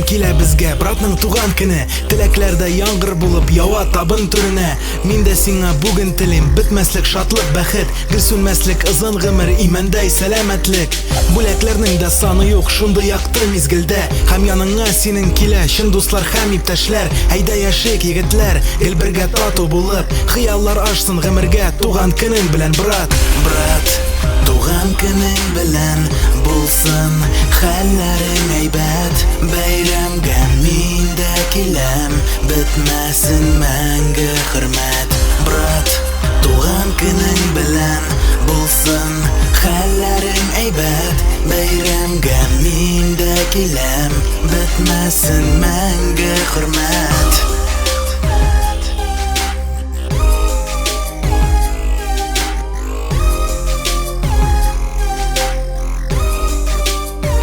Бәйрәм килә безгә, братның туган көне. Теләкләр дә яңгыр булып ява табын түренә. Мин дә сиңа бүген телим бетмәслек шатлык, бәхет, гел сүнмәслек озын гомер, имәндәй сәламәтлек. Бүләкләрнең дә саны юк шундый якты мизгелдә. Һәм яныңа синең килә чын дуслар һәм иптәшләр. Әйдә яшик, егетләр, гел бергә тату булып. Хыяллар ашсын гомергә туган көнең белән, брат. Брат, туган көнең белән булсын, хәлләрең әйбәт. Бәйрәмгә мин дә киләм, бетмәсен мәңге хөрмәт. Брат, туган көнең белән булсын, хәлләрең әйбәт. Бәйрәмгә мин дә киләм, бетмәсен мәңге хөрмәт.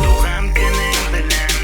Туган көнең белән, көнең белән, көнең белән.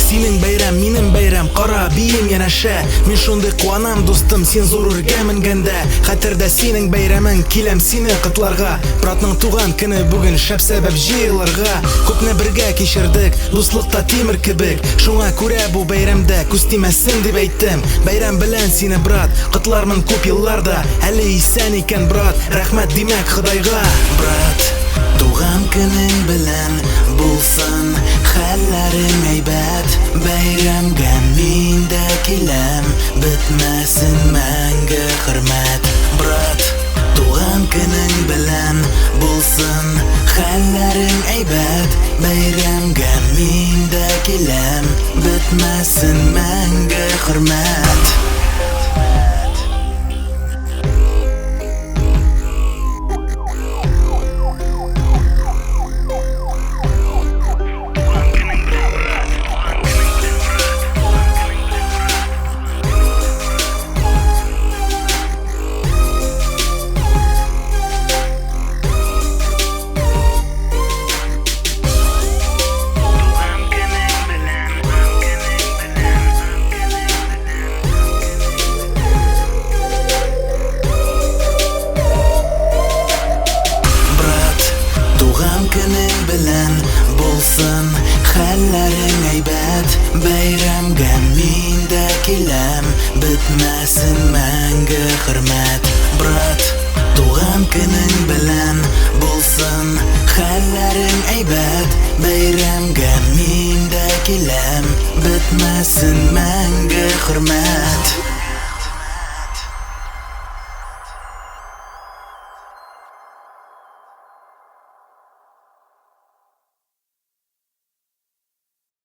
Синең бәйрәм, минем бәйрәм, кара, биим янәшә. Мин шундый куанам, дустым, син зур үргә менгәндә. Хәтердә синең бәйрәмең, киләм сине котларга. Братның туган көне бүген, шәп сәбәп җыелырга. Күпне бергә кичердек, дуслык та тимер кебек. Шуңа күрә бу бәйрәмдә күз тимәсен дип әйттем. Бәйрәм белән сине, брат, котлармын күп елларда. Әле исән икән, брат, рәхмәт димәк Ходайга. Брат, туган көнең белән булсын, хәлләрең әйбәт. Бәйрәмгә мин дә киләм, бетмәсен мәңге хөрмәт. Брат, туган көнең белән булсын, хәлләрең әйбәт. Бәйрәмгә мин дә киләм, бетмәсен мәңге хөрмәт. Туган көнең белән, брат! Туган көнең белән, брат! Туган көнең белән, брат! Туган көнең белән, брат! Туган көнең белән, туган көнең белән, туган көнең белән, Брат, туган көнең белән булсын, хәлләрең әйбәт. Бәйрәмгә мин дә киләм, бетмәсен мәңге хөрмәт. Брат, туган көнең белән булсын, хәлләрең әйбәт. Бәйрәмгә мин дә киләм, бетмәсен мәңге хөрмәт.